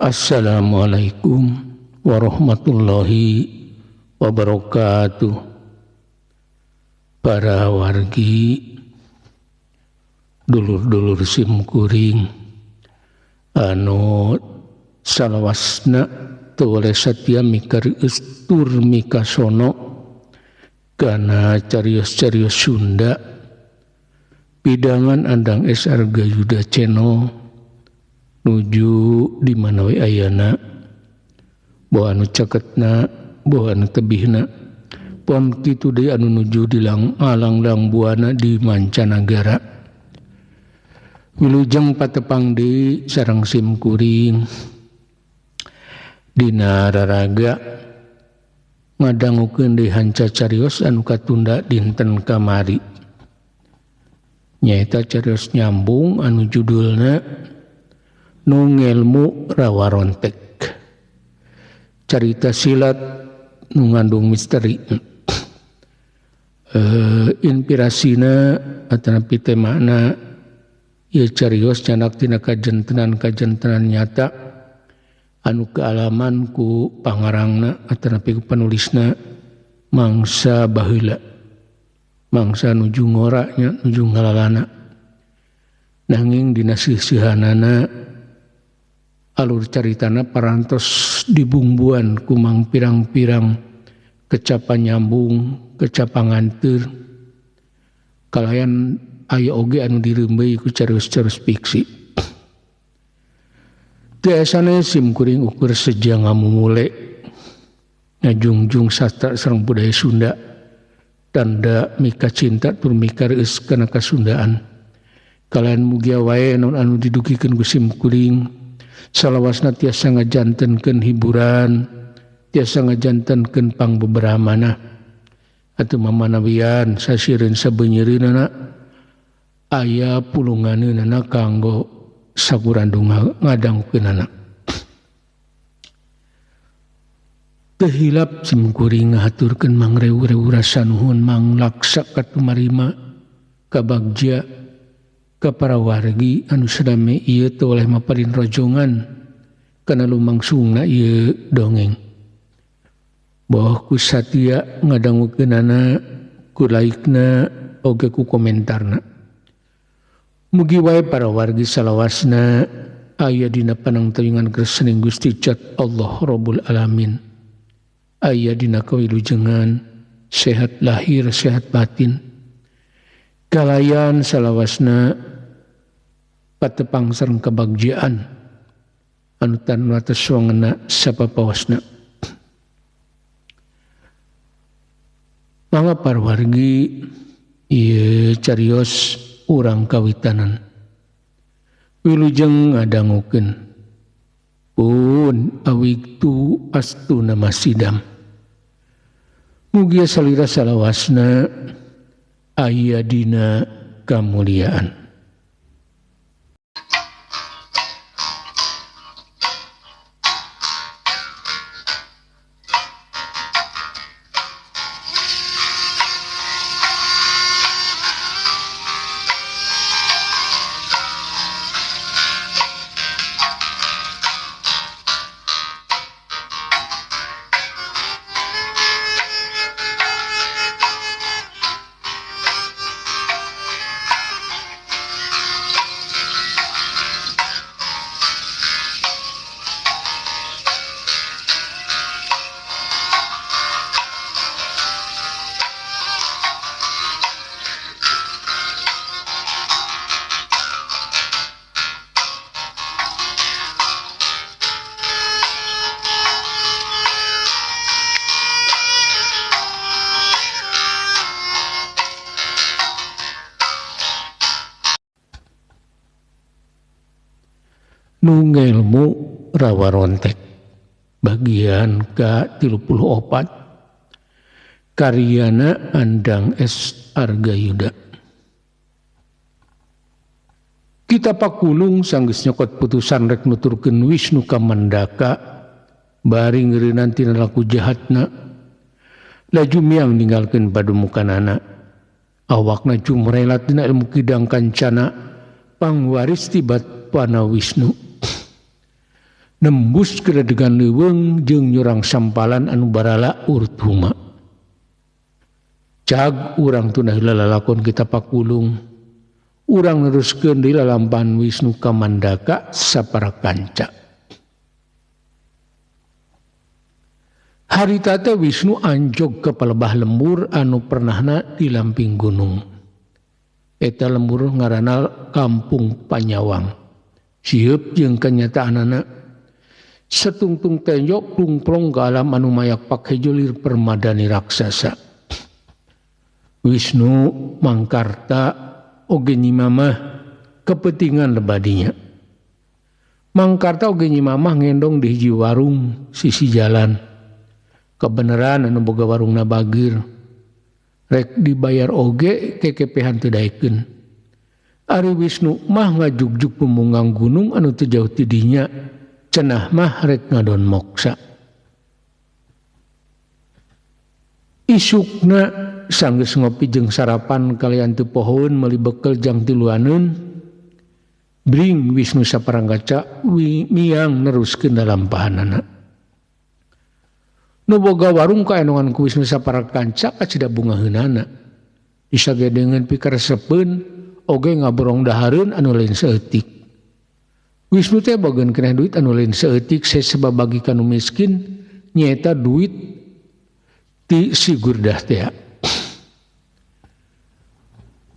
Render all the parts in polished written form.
Assalamualaikum warahmatullahi wabarakatuh. Para wargi, dulur-dulur simkuring anu salawasna teu oleh satia mikarieus tur mikasono kana carios-carios Sunda pidangan Andang S. Arga Yuda Channel nuju di mana we ayana, boh anu caketna, boh anu tebihna, pon kitu deui anu nuju di alang-lang buana di mancanagara. Wilujeng patepang deui sareng simkuring dina raraga ngadangukeun deui hanca carios anu katunda dinten kamari. Nyaeta carios nyambung anu judulna Nu Ngelmu Rawarontek, carita silat nu ngandung misteri. Inspirasina atanapi temana ieu carios nyanak tina kajentenan-kajentenan nyata anu kealaman ku pangarangna atanapi ku panulisna mangsa baheula, mangsa nuju ngora nya, nuju ngalalana. Nanging dina sisihanana alur caritana parantos dibumbuan kumang pirang-pirang kecapan nyambung, kecapan nganteur, kalayan aya oge anu direumbeui ku carios-carios fiksi. Teu esane simkuring ukur seja ngamumule ngajungjung sastra sareng budaya Sunda, tanda mika cinta tur mika reueus kana kasundaan. Kalayan mugia wae naon anu didugikeun ku simkuring salawasna tiasa ngajantenkeun hiburan, tiasa ngajantenkeun pangbeberamana. Atuh mamanawian sasireun sabeunyereunana aya pulunganeunana kanggo sakurandung ngadangukeunana. Teu hilap simkuring ngahaturkeun mangrew-rew rasa nuhun manglaksa katumarima kabagja ka para wargi anu sadame ieu teu oleh maparin rojongan kana lumangsungna ieu dongeng. Boh ku satia ngadangukeunana, ku like-na, oge ku komentarna. Mugi wae para wargi salawasna aya dina panangtayungan gresening Gusti Jat Allah Rabbul Alamin. Aya dina kawilujengan sehat lahir sehat batin. Kalayan salawasna patepang sareng kebagjaan anu tan wates wangena sapapawasna. Mangga para wargi ieu carios urang kawitanan. Wilujeng ngadangukeun pun awigtu astuna masidam. Mugia salira salawasna aya dina kamuliaan. Nu Ngelmu Rawarontek bagian ka-34 karyana Andang S. Arga Yuda. Kita pakulung sanggeus nyokot putusan rek nuturkeun Wisnu Kamandaka bari ngeureunnan tina laku jahatna, laju miang ninggalkeun padumukanana. Awakna jumrelat dina ilmu kidang kancana pangwaris ti Batwana Wisnu. Nembus kedegan leuweung jeung nyurang sampalan anu barala urut huma. Cag urang tunah heula lalakon kita pakulung. Urang neruskeun deui lalampahan Wisnu Kamandaka sapara kanca. Harita teh Wisnu anjog ke palebah lembur anu pernahna di lamping gunung. Eta lembur ngaranna Kampung Panyawang. Sieup jeung kenyataanana setungtung tenjok plungplong ke alam anu mayak pakejo lir permadani raksasa. Wisnu Mangkarta oge Nyi Mamah kepentingan lebadinya. Mangkarta oge Nyi Mamah ngendong di hiji warung sisi jalan. Kebenaran anu boga warungna bageur. Rek dibayar oge kekepehan teu daekeun. Ari Wisnu mah ngajugjug pemunggang gunung anu teu jauh ti dinya. Cenah mah rek ngadon moksa. Isukna sanggeus ngopi jeung sarapan kalian teu pohoeun meuli bekel jang tiluaneun. Bring Wisnu saparanggaca miang neruskeun lalampahanana. Nu boga warung kaenongan ku Wisnu saparakanca kacida bungaheunana. Disagedengeun pikaresepeun oge ngaborong dahareun anu lain saeutik. Wisnu teh bogeun keneh duit anu lain saeutik sesebab bagi ka nu miskin nyaeta duit ti Sigurdah teh.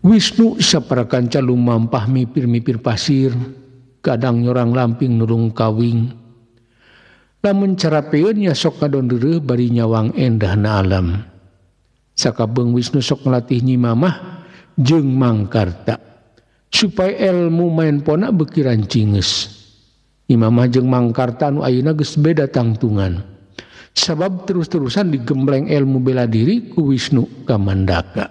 Wisnu saparakanca lumampah mipir-mipir pasir, kadang nyorang lamping nulung kawing. Lamun carapeun nya sok ngadon deureuh bari nyawang endahna alam. Sakabeung Wisnu sok ngalatih Nyi Mamah jeung Mangkarta supaya ilmu main pona beuki rancingeus. Nyi Mamah jeung Mangkarta anu ayeuna geus beda tangtungan. Sabab terus-terusan digembleng ilmu bela diri ku Wisnu Kamandaka.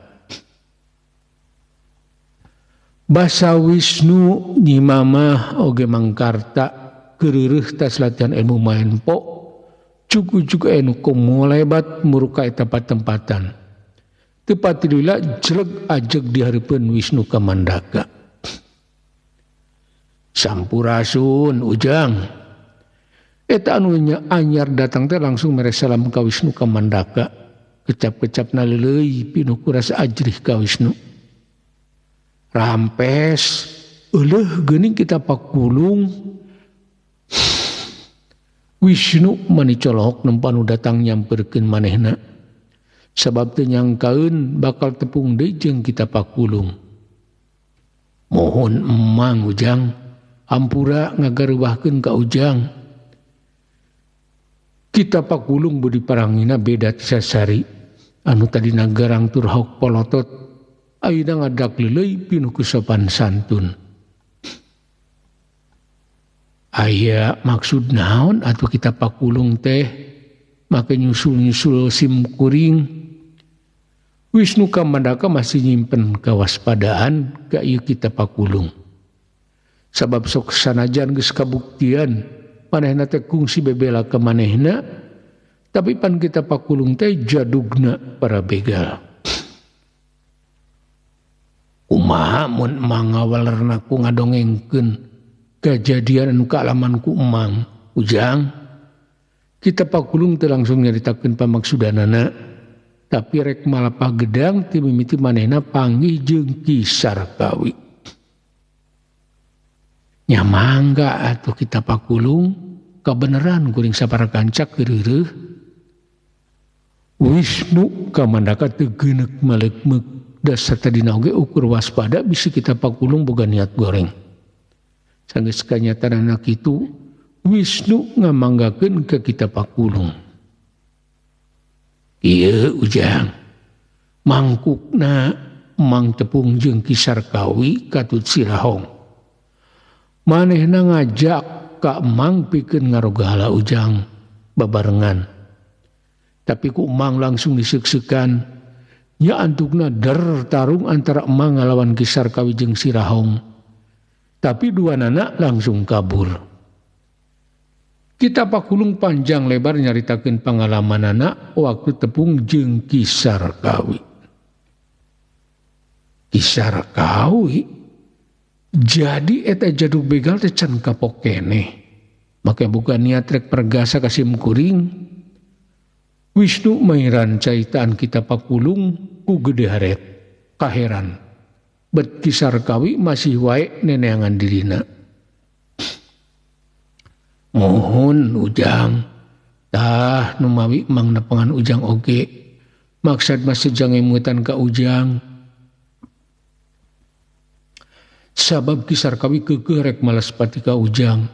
Basa Wisnu Nyi Mamah oge Mangkarta keureureut tas latihan ilmu main po cuk-cuk anu komolebat muruka eta patempatan. Teu patilila jleg ajeg di hareupeun Wisnu Kamandaka. Sampurasun Ujang. Eta anu nya anyar datang teh langsung mere salam ka Wisnu Kamandaka. Kecap-kecapna leuleui pinuh ku rasa ajrih ka Wisnu. Rampes euleuh geuning kita pakulung. Wisnu mani colohok nempan nu datang nyamperkeun manehna. Sabab teu nyangkaeun bakal tepung deui jeung kita pakulung. Mohon emang Ujang, ampura ngagareuwahkeun ka Ujang. Kita pakulung budi parangina beda ti sasari. Anu tadina garang tur hauk polotot, ayeuna ngadak leuleui pinuh ku sopan santun. Aya maksud naon atuh kita pakulung teh make nyusul-nyusul sim kuring. Wisnu Kamandaka masih nyimpen kewaspadaan ka ieu kita pakulung. Sabab sok sanajan geus kabuktian manehna teh kungsi bebela ka manehna, tapi pan kita pakulung teh jadugna para begal. Kumaha mun mangawalerna ku ngadongengkeun kejadian anu kaalaman ku emang Ujang. Kita pakulung teh langsung nyaritakeun pamaksudanana, tapi rek malapah gedang ti mimiti manehna panggih jeung Ki Sarkawi. Nya mangga atuh kita pakulung kabeneran kuring saparakanca keureureut. Wisnu Kamandaka teu geuneuk maleukmeuk dasar tadina oge ukur waspada bisi kita pakulung boga niat goreng. Sanggeus kanyataanna kitu, Wisnu ngamanggakeun ka kita pakulung. Ieu Ujang, mangkukna mang tepung jeung Ki Sarkawi katut Sirahong. Manehna ngajak ka emang pikeun ngarogahala Ujang babarengan. Tapi ku emang langsung diseuk-seukan. Nya antukna der tarung antara emang ngalawan Ki Sarkawi jeung Sirahong. Tapi dua nana langsung kabur. Kita pakulung panjang lebar nyaritakeun pangalamanana waktu tepung jeung Ki Sarkawi. Ki Sarkawi jadi eta jadug begal teh can kapok keneh. Make buka niat rek pergasa ka sim kuring. Wisnu mairan caitaan kita pakulung ku gede haret kaheran. Bet Ki Sarkawi masih wae neneangan dirina. Mohon Ujang, tah numawi mang nepangan Ujang oge. Maksad mah sejang emutan ka Ujang. Sabab Ki Sarkawi keukeuh rek malas pati ka Ujang.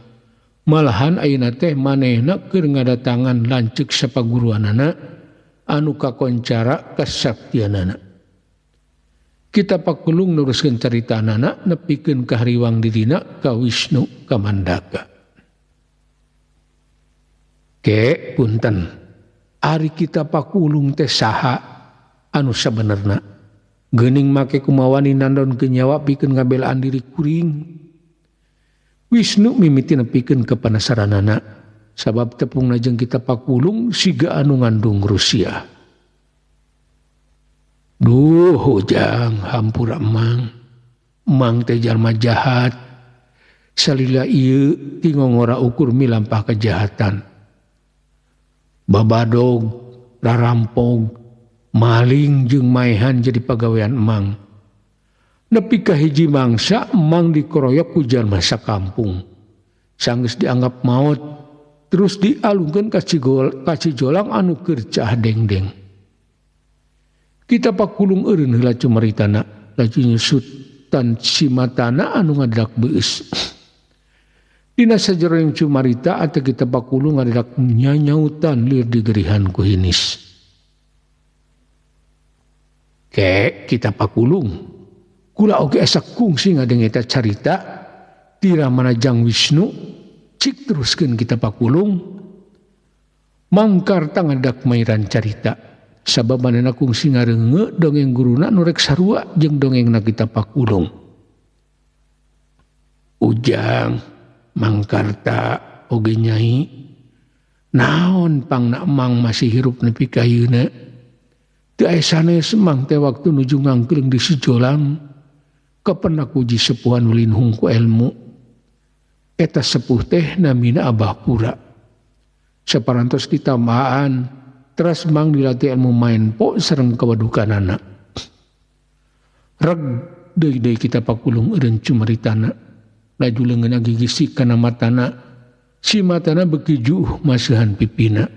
Malahan ayeuna teh manehna keur ngadatangan lanceuk sapaguruanana anu kakoncara kasaktianana. Kita pakulung neruskeun caritanana nepikeun ka hariwang dirina ka Wisnu Kamandaka. Ke punten, ari kita pakulung teh saha anu sabenerna? Geuning make kumawani nandonkeun nyawa pikeun ngabelaan diri kuring. Wisnu mimiti nepikeun kepenasaranana sabab tepungna jeung kita pakulung siga anu ngandung Rusia. Duh Ujang, hampura emang. Emang teh jalma jahat. Salila ieu ti ngongora ukur milampah kejahatan. Babadog, rarampog, maling jeung maehan jadi pagawean emang. Nepi ka hiji mangsa emang dikeroyok ku jalma sakampung. Sanggeus dianggap maot, terus dialungkeun ka Cijolang anu keur caah dengdeng. Kita pakulung eureun heula cumaritana, laju nyusutan si matana anu ngadak beus. Dina sajeroning cumarita atau kita pakulung ngadak nyanyautan lir digerihan ku hinis. Ke kita pakulung kula oge asa kungsi ngadenge eta carita tira manajang Wisnu cik teruskeun kita pakulung mangkarta ngadak mairan carita sabab manehna kungsi ngareungeuk dongeng guruna nu rek sarua jeung dongengna kita pakulung. Ujang mangkarta oge nyai naon pangna emang masih hirup nepi ka ayeuna? Teu aya sanes emang teh waktu nuju ngangkring di Sijolang kapenak uji sepuhan ulinhung ku ilmu. Eta sepuh teh namina Abah Pura. Saparantos ditamaan teras mang dilatih ilmu main po sareng kawadukanana. Reg deui-deui kita pakulung eureun cumaritana. Laju leungeunna gigisik kana matana. Si matana beuki juuh maseuhan pipina.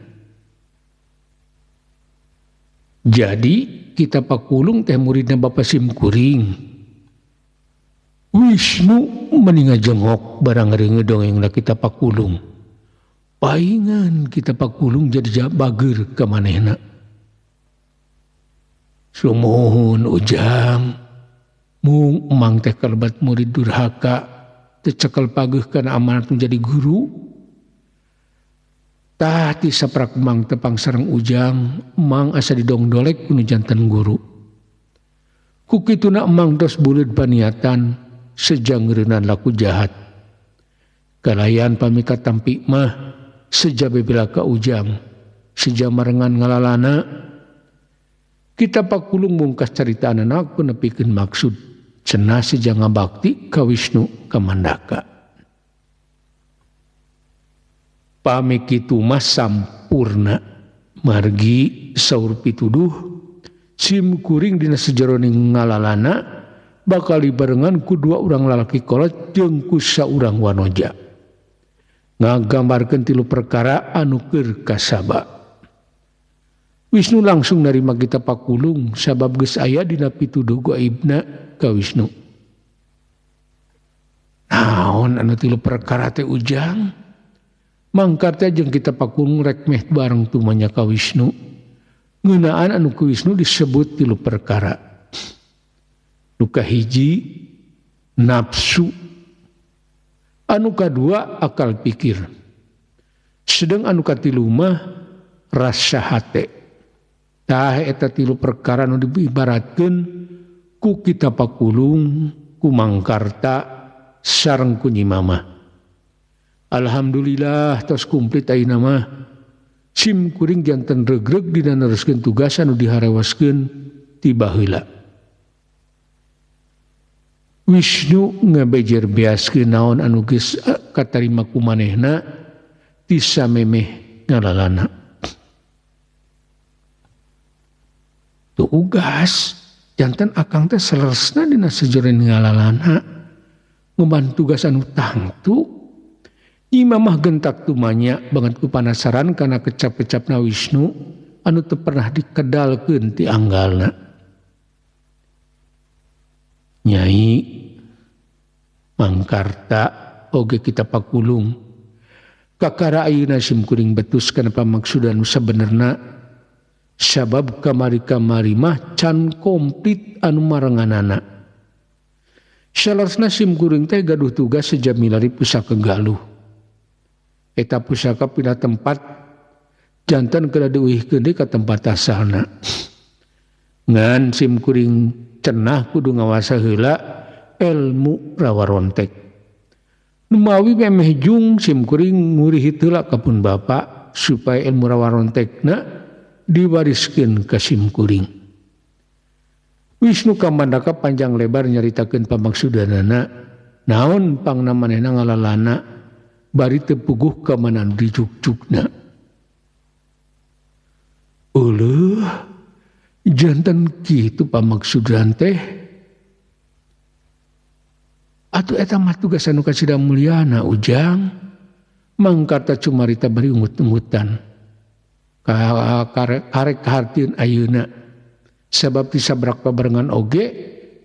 Jadi kita pakulung teh muridna Bapa Simkuring. Wisnu mendinga jengok barang reungeut dongengna kita pakulung. Paingan kita pakulung jadi bager ka manehna. Sumuhun Ujang, mung emang teh kalebat murid durhaka, teu cekel pageuh kana amanat menjadi guru. Tah ti saprak mang tepang sareng Ujang, emang asa didongdolek ku nu janten guru. Ku kituna emang tos buleud paniatan sejang ngeureunnan laku jahat. Kalayan pamika tampi mah seja bebela ka Ujang, seja marengan ngalalana. Kita pakulung mungkas carita anak nepikeun maksud cenah seja ngabakti ka Wisnu Kamandaka. Pami kitu mah sampurna margi saur pituduh sim kuring dina sajeroning ngalalana bakal dibarengan ku dua urang lalaki kolot jeung ku saurang wanoja. Ngagambarkeun tilu perkara anu keur kasaba. Wisnu langsung narima kita pakulung sabab geus aya dina pituduh gaibna ka Wisnu. Naon anu tilu perkara teh Ujang? Mangkarta jeung kita pakulung rek meh bareng tumanya ka Wisnu. Ngeunaan anu ku Wisnu disebut tilu perkara. Nu kahiji nafsu, anu kadua akal pikir, sedang anu katilu mah rasa hate. Tah eta tilu perkara nu diibaratkeun ku kita pakulung, ku mangkarta sareng ku Nyi Mamah. Alhamdulillah tos komplit ayeuna mah. Sim kuring janten regreg dina neruskeun tugas anu diharewaskeun ti baheula. Wisnu ngabejer beaskeun naon anu geus katarima ku manehna ti samemeh ngalalana. Tugas janten akang teh seleresna dina sejerin ngalalana ngumban tugas anu tangtu. Nyi Mamah gentak tumanya banget ku panasaran kana kecap-kecapna Wisnu anu teu pernah dikedalkeun ti anggalna. Nyai Mangkarta oge kita pakulung kakara ayeuna sim kuring betus kana pamaksudan nu sabenerna sabab kamari-kamari mah can komplit anu marenganana. Saleresna sim kuring teh gaduh tugas sejam milari pusaka Galuh. Eta pusaka pindah tempat jantan kedah diuihkeun deui ka tempat asalna. Ngan sim kuring cenah kudu ngawasa heula ilmu rawarontek. Numawi memeh jung sim kuring ngurihit heula ka pun bapa supaya ilmu rawarontekna diwariskeun ka sim kuring. Wisnu Kamandaka panjang lebar nyaritakeun pamaksudanana naon pangna manehna ngalalana bari teu puguh ka mana nu dijugjugna. Euleuh janten kitu pamaksudan teh. Atuh eta mah tugas anu kasida mulyana Ujang. Mangkarta cumarita bari ungut-ungutan. Karek kahartieun ayeuna. Sabab tisabrak pabarengan oge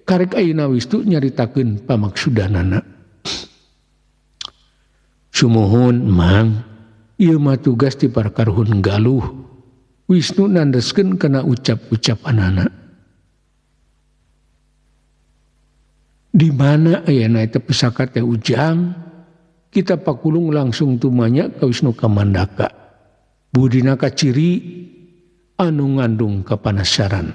karek ayeuna Wisnu nyaritakeun pamaksudanana. Sumuhun Mang, ieu mah tugas ti para karuhun Galuh. Wisnu nandeskeun kana ucap-ucapanana. Di mana ayana eta pusaka teh Ujang? Kita pakulung langsung tumanya ka Wisnu Kamandaka. Budina kaciri anu ngandung kapanasaran.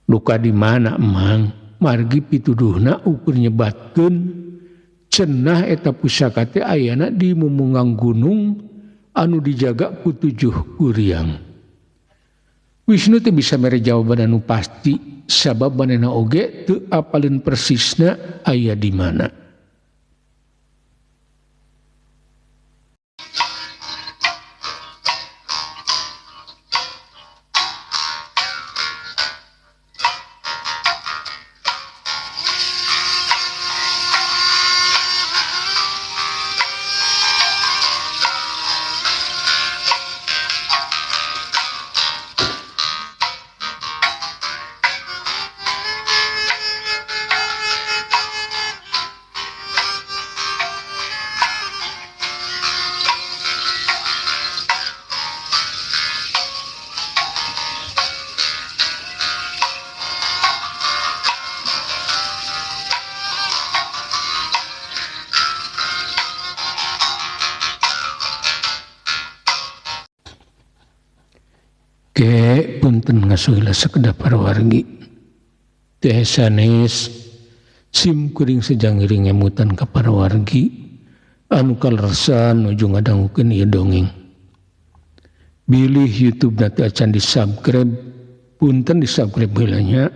Luka di mana Mang? Margi pituduhna ukur nyebatkeun cenah eta pusaka teh ayana di mumunggang gunung anu dijaga ku 7 guriang. Wisnu teh bisa mere jawaban anu pasti sabab manehna oge teu apaleun persisna aya di mana. Ke punten ngasuhila sekedap wargi teh sanes sim kuring sejang ngiring ngemutan ka para wargi anu kalersan nuju ngadangukeun ieu dongeng. Bilih YouTube na teu acan di-subscribe, punten di-subscribe heula nya.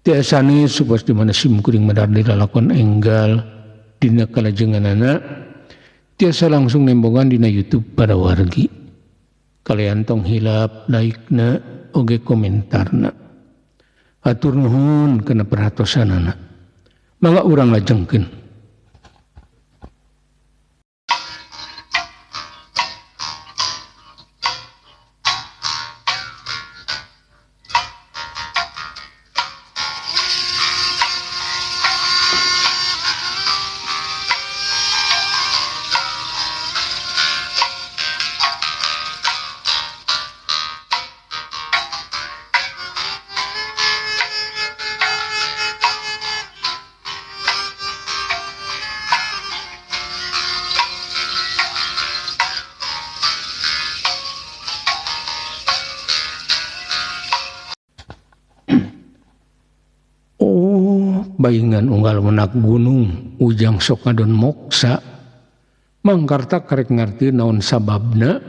Teh sanes supados di mana sim kuring madar dilalakon enggal dina kalajenganana tiasa langsung nembongan dina YouTube para wargi. Kalian tong hilap like-na oge komentarna. Hatur nuhun kana perhatosanana. Mangga urang lajengkeun. Baingan unggal menak gunung Ujang sok ngadon moksa. Mangkarta karek ngarti naon sababna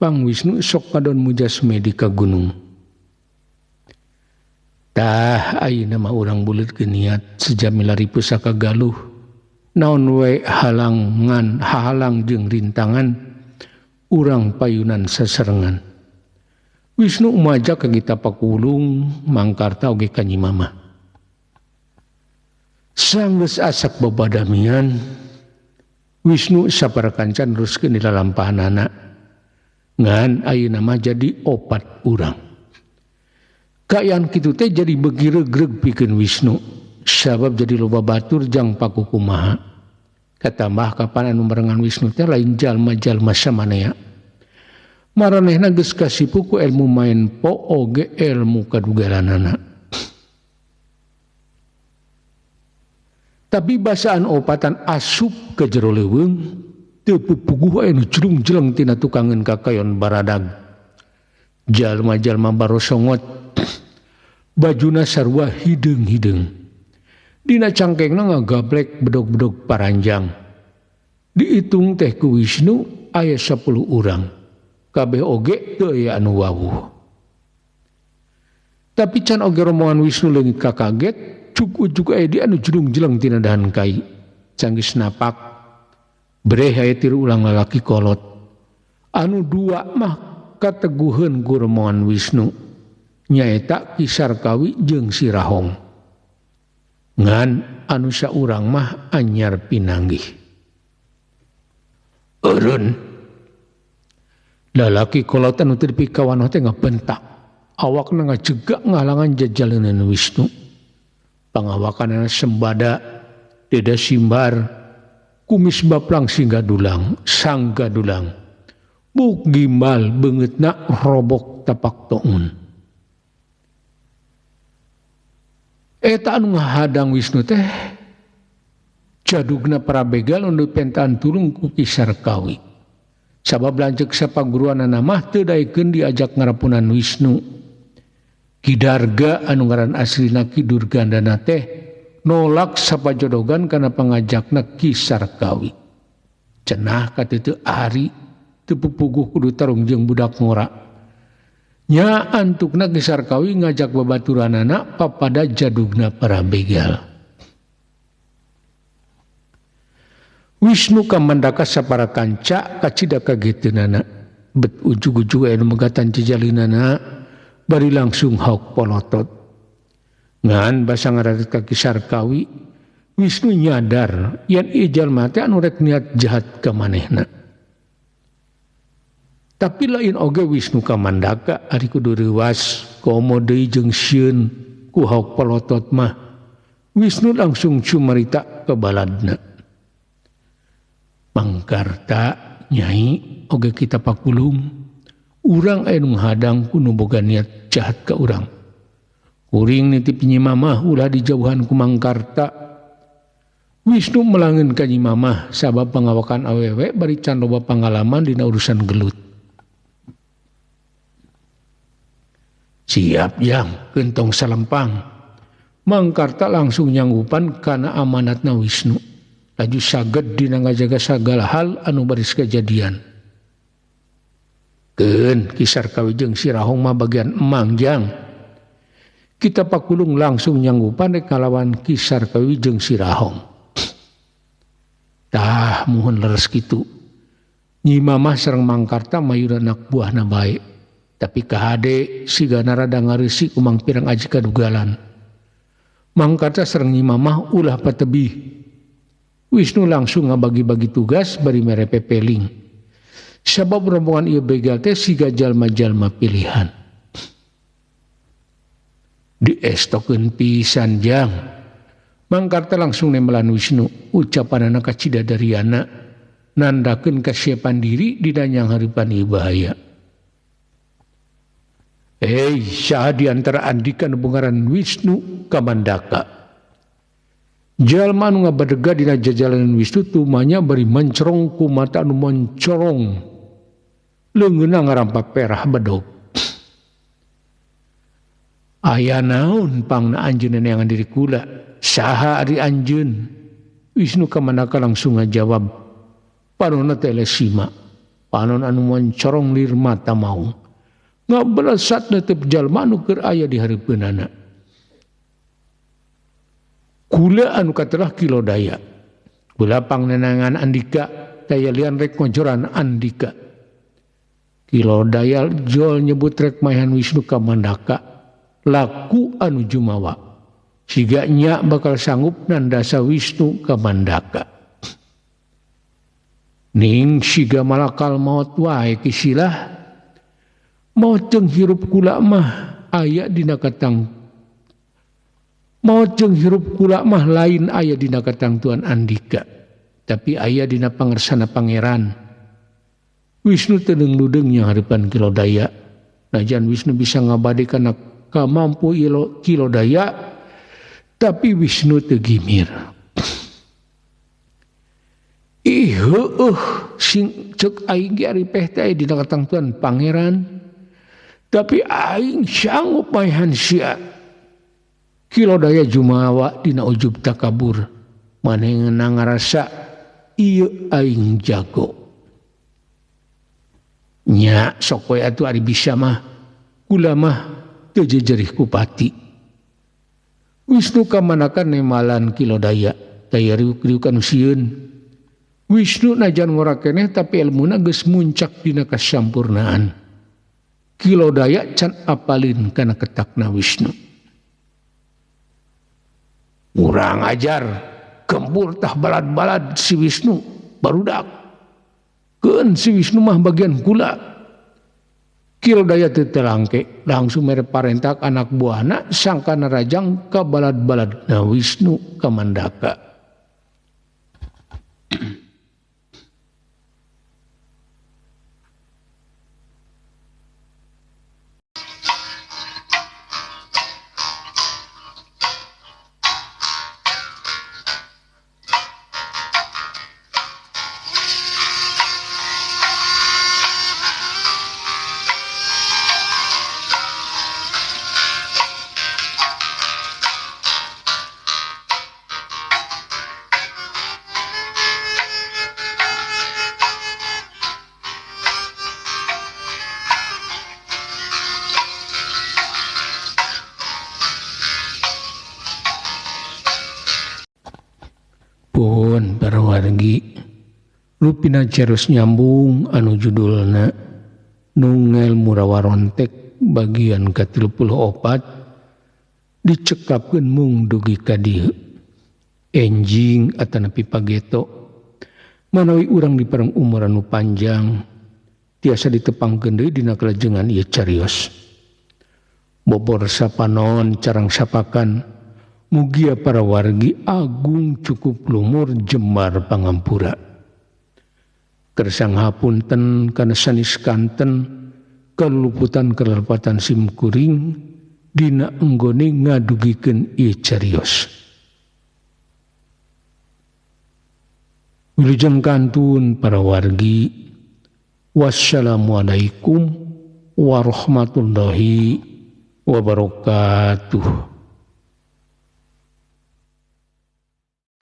Pang Wisnu sok ngadon mujasme di ka gunung. Tah ayeuna mah urang buleut geniat sejam milari pusaka Galuh. Naon we halangan hahalang jeung rintangan urang payunan sasarengan. Wisnu maja ka Kita Pakulung Mangkarta oge ka Nyi Mamah. Sanggeus asak babadamian Wisnu sapara kanca neruskeun dilalampahanana. Ngan ayeuna mah jadi opat urang. Kaayaan kitu teh jadi beuki regreg pikeun Wisnu sabab jadi loba batur jang pakukumaha. Katambah kapan anu merengan Wisnu teh lain jalma-jalma samanea. Maranehna geus kasipu ku ilmu main po oge ilmu kadugalanana. Tapi basaan opatan asup ke jero leuweung teu pupuguh aya nu jelung-jeleng tina tukangeun kakayon baradag. Jalma-jalma barosongot bajuna sarua hideung-hideung. Dina cangkengna ngagablek bedog-bedog paranjang. Diitung teh ku Wisnu aya 10 urang. Kabeh oge teu aya anu wawuh. Tapi can oge rombongan Wisnu leungit kakaget, cuk ujuk aya di anu jelung-jeleng tina dahan kai. Canggis napak breh aya tiru ulang lalaki kolot. Anu dua mah kateguheun ku rombongan Wisnu. Nyaeta Ki Sarkawi jeung Si Rahong. Ngan anu saurang mah anyar pinanggih. Eureun. Lalaki kolot anu teu dipikawanoh teh ngabentak. Awakna ngajegak ngahalangan jajalenan Wisnu. Pangawakanana sembada, deda simbar, kumis baplang singga dulang, sangga dulang. Buk gimbal beungeutna robok tapak toun. Eta anu ngahadang Wisnu teh jadugna para begal anu pentaan tulung ku Ki Sarkawi. Sabab lanceuk sapaguruanana mah teu daekeun diajak ngarapunan Wisnu. Ki Darga anu ngaran aslina Ki Durgandana teh nolak sapajodogan kana pangajakna Ki Sarkawi. Cenah katitu ari teu pupuguh kudu tarung jeung budak ngora. Nya antukna Ki Sarkawi ngajak babaturanana papada jadugna para begal. Wisnu kamandaka sapara kanca kacida kageteunana. Bet ujug-ujug aya nu megatan jejalinana bari langsung hauk polotot. Ngan basa ngararet ka Ki Sarkawi, Wisnu nyadar yen ieu jalma teh anu rek niat jahat ka manehna. Tapi lain oge Wisnu kamandaka ari kudu reuwas komo deui jeung sieun ku hauk polotot mah. Wisnu langsung cumarita ke baladna. Mangkarta Nyai oge Kita Pakulung urang aya nu ngahadang ku nu boga niat jahat ka urang. Kuring nitip Nyi Mamah ulah dijauhan ku Mangkarta. Wisnu melangeun ka Nyi Mamah sabab pangawakan awewe bari can loba pangalaman dina urusan gelut. Siap jang, gentong salempang. Mangkarta langsung nyanggupan kana amanatna Wisnu. Laju saged dina ngajaga sagala hal anu baris kejadian. Keun Ki Sarkawi jeung Si Rahong mah bagian emang jang. Kita Pakulung langsung nyanggupan rek ngalawan Ki Sarkawi jeung Si Rahong. Tah muhun leres kitu. Nyi Mamah sareng Mangkarta mayuna anak buahna bae. Tapi kahade sigana rada ngareusi ku Mang Pirang aji kadugalan. Mangkarta sareng Nyi Mamah ulah patebih. Wisnu langsung ngabagi-bagi tugas bari mere pepeling. Sabab rombongan ieu begal teh siga jalma-jalma pilihan. Diestokeun pisan jang. Mangkarta langsung nembelan Wisnu, ucapanana kacida dariana nandakeun kasiapan diri dina nyanghareupan ieu bahaya. Hei, saha di antara andika nu ngaran Wisnu Kamandaka. Jalma anu ngabadega dina jajalanan Wisnu tumanya bari mencerong ku mata anu mencorong. Leungeunna ngarampa perah bedog. Aya naon pangna anjeun neangan diri kula? Saha ari anjeun? Wisnu Kamandaka langsung ngajawab. Panonna teh lesima. Panon anu mencorong lir mata maung. Ngabelasat netep jalma anu keur aya di hareupeunana. Kula anu katelah Kilodaya. Kula pangnenangan Andika daya lian rek ngojoran Andika. Kilo Daya jol nyebut rek maehan Wisnu Kamandaka laku anu jumawa. Siga nya bakal sanggup nandasa Wisnu Kamandaka. Ning siga malakal maot wae kisilah. Maot jeung hirup kula mah aya dina katang. Maot jeung hirup kula mah lain aya dina katangtuan Andika, tapi aya dina pangersana pangeran. Wisnu teu deung-deung nya hareupan Kilo Daya. Najan Wisnu bisa ngabade kana kamampu Kilo Daya, tapi Wisnu teu gimir. Ih heueuh sing ceuk aing ge ari peh teh dina katangtuan pangeran, tapi aing sanggup maehan sia. Kilo Daya jumawa dina ujub takabur, manehna ngarasa ieu aing jago. Nya sok we atuh ari bisa mah, kula mah teu jejerih ku pati. Wisnu Kamandaka nemalan Kilo Daya, daya riuk-riuk anu sieun. Wisnu najan ngora keneh tapi elmuna geus muncak dina kasampurnaan. Kilo Daya can apalin kana ketakna Wisnu. Urang ajar, gempur tah balad-balad si Wisnu barudak. Keun si Wisnu mah bagian kula. Kilo Daya teu telangke, langsung mere parentak anak buahna sangkana rajang ka balad-baladna Wisnu Kamandaka. Pun parawargi rupina carus nyambung anu judulna Nungel Murawarontek bagian ka-34 dicekapkeun mung dugi ka dieu. Enjing atanapi pageto manawi urang dipareng umur anu panjang tiasa ditepangkeun deui dina kalajengan ieu carios. Bobor sapanon carang sapakan mugia para wargi agung cukup lumur jembar pangampura. Kersang hapunten kana sanes kanten kaluputan kalepatan simkuring dina enggone ngadugikeun ieu carios. Wilujeng kantun para wargi. Wassalamualaikum warahmatullahi wabarakatuh.